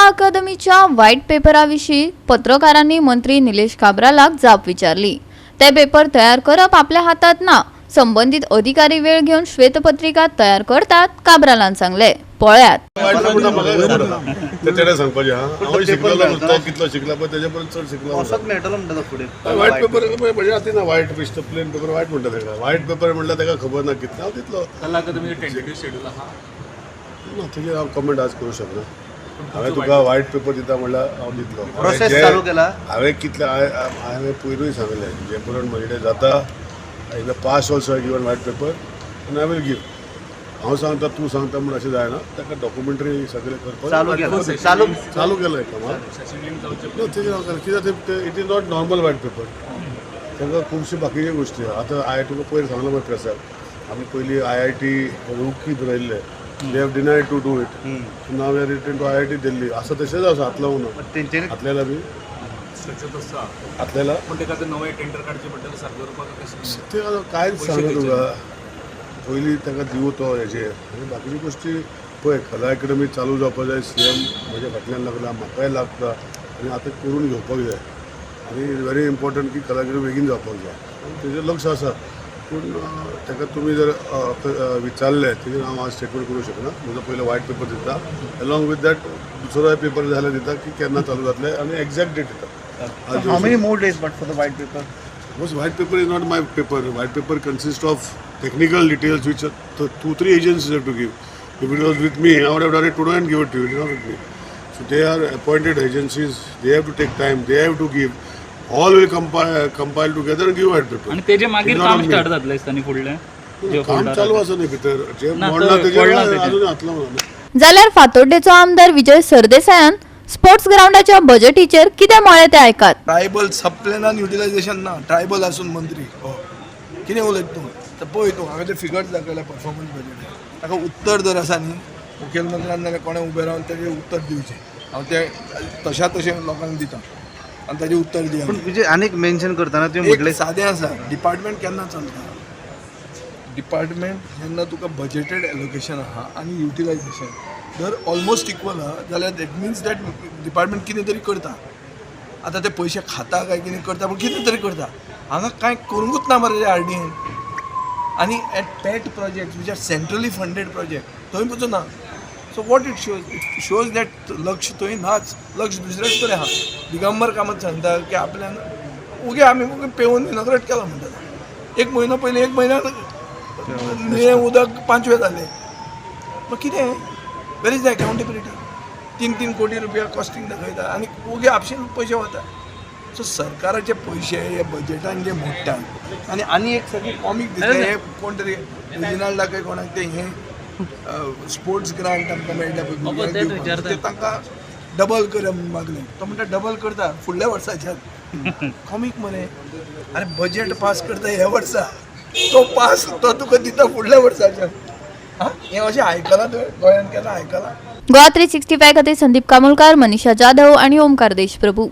अकादमीच्या व्हायट पेपरा विशीं पत्रकारांनी मंत्री निलेश काब्रालाक जाप विचारली. ते पेपर तयार करप आपल्या हातात ना, संबंदीत अधिकारी वेळ घेवन श्वेतपत्रिका तयार करतात, काब्रालान सांगले. पळयात. वायट पेपर म्हाका खबर ना. ते तेणें सांगपाचें हा. हांव शिकलेलो न्हू, तो कितलो शिकला पळय तेजे परस चड शिकला. असोच मेळटलो म्हणटा तो फुडें. व्हायट पेपर म्हज्या हातीन ना. व्हायट बेश्टो प्लेन पेपर व्हायट म्हणटा तेका. व्हायट पेपर म्हणल्यार तेका खबर ना कितलो हांव तितलो. कला अकादमीचे टेंटेटिव्ह शेड्यूल आहा? ना, तेजेर हांव कमेंट आज करूं शकना. हांवें तुका व्हायट पेपर दिता म्हणल्यार हांव दितलो. Process चालू केला? हांवें कितले, हांवें पयरूय सांगलें, जे प्रमाण म्हजे कडेन जाता in the past also I given white paper and I will give. हांव सांगता, तूं सांगता म्हूण अशें जायना. ताका डॉक्युमेंटरी सगळें करपाक चालू केला, चालू. चालू केलं काम. ना, तेजेर हांव कित्याक ते it is not normal white paper. तांकां खुबश्यो बाकीच्यो गोश्टी आहा. आतां हांवें तुका पयर सांगलां पळय प्रेसार, आमी पयलीं आयआयटी रुकी बरयल्ले. They have denied to do it. Now we are written to IIT Delhi. आसा तशेंच आसा, हात लावूं ना. तेंच्यांनी हातलेला बी तशेंच आसा. हातलेला. पण तेका आतां नवें टेंडर काडचें पडटलें सारकें करपाक कशें? ते आतां कांयच सांगना तुका. पयलीं ताका दिवं तो हेजेर आनी बाकीच्यो गोश्टी पळय. कला अकॅडमी चालू जावपा जाय. सीएम म्हज्या फाटल्यान लागला, म्हाकाय लागता आनी आतां करून घेवपाक जाय. आनी व्हेरी इम्पॉर्टंट की कला अकॅडमी बेगीन जावपाक जाय आनी तेजेर लक्ष आसा. पूण ताका तुमी जर विचारलें, तेजेर हांव आज स्टेटमेंट करूं शकना. म्हजो पयलो व्हायट पेपर दिता, अलॉंग विथ that दुसरोय पेपर जाल्यार दिता की केन्ना चालू जातलें आनी एग्जॅक्ट डेट दिता. आज How many more days but for the white paper? Because white paper is not my paper. White paper consists of technical details which two, three agencies have to give. If it was with me, I would have done it today and give it to you. It is not with me. So they are appointed agencies. They have to take time. They have to give. All will compile together and give white paper. आणि तेजे मागीर It's not काम on me. Start जातलें दिसता न्ही फुडलें जे काम folder चालू आसा न्ही भितर जे ना, मोडला तो तेजेर पडला तेजेर. अजून हात लावना. जाल्यार फातोड्डेचो आमदार विजय सरदेसायान स्पोर्ट्स ग्रावंडाच्या बजेटीचेर कितें म्हळें तें आयकात. ट्रायबल सबप्लॅनान युटिलायझेशन ना. ट्रायबल आसून मंत्री हो कितें उलयता तूं? तर पळय तूं हांगा ते फिगर्स दाखयल्या परफॉर्मन्स बजेट. ताका उत्तर जर आसा न्ही, मुखेलमंत्र्यान जाल्यार कोणें उबें रावन तेजें उत्तर दिवचें. हांव तें तशा तशें लोकांक दिता आनी ताजें उत्तर दिया. पूण विजय, आनीक मेन्शन करतना तुवें म्हटलें एक सादें आसा, डिपार्टमेंट केन्ना चलता? डिपार्टमेंट जेन्ना तुका बजेटेड एलोकेशन आहा आनी युटिलायझेशन जर ऑलमोस्ट इक्वल आहा जाल्यार that means that department कितें तरी करता. आतां ते पयशे खाता काय कितें करता, पूण कितें तरी करता. हांगा कांय करूंकूच ना मरे आरडीएन. आनी at pet project which are centrally funded project थंय पसून ना. So what it shows? It shows that लक्ष थंय नाच, लक्ष दुसरेच कडेन आहा. दिगंबर कामत सांगता की आपल्यान उगे आमी उगे पेवन इनॉग्रेट केला म्हणटा. एक म्हयनो पयलीं, एक म्हयन्यान निळें उदक पांचवें जालें. मग कितें? Where is the accountability? 3-3 कोटी रुपया कॉस्टिंग दाखयता आनी उगे आपशीन पयशे वता. सो सरकाराचे पयशे हे बजेटान जे मोडटात आनी आनी एक सगळें कॉमीक दिसता, हे कोण तरी रेजिनाल्डाक काय कोणाक ते हे स्पोर्ट्स ग्रांट आमकां मेळटा पळय भुरग्यांक तेच दिवपाक, विचारता. ते तांकां डबल कर म्हूण मागलें. तो म्हणटा डबल करता फुडल्या वर्साच्यान. कॉमीक मरे. आरे, बजेट पास करता ह्या वर्सा, तो पास तो तुका दिता फुडल्या वर्साच्यान. आं, हें अशें आयकलां तुवें गोंयांत केन्ना आयकलां? गोवा 365 खातीर संदीप कामोलकार, मनीषा जाधव आणि ओमकार देशप्रभू.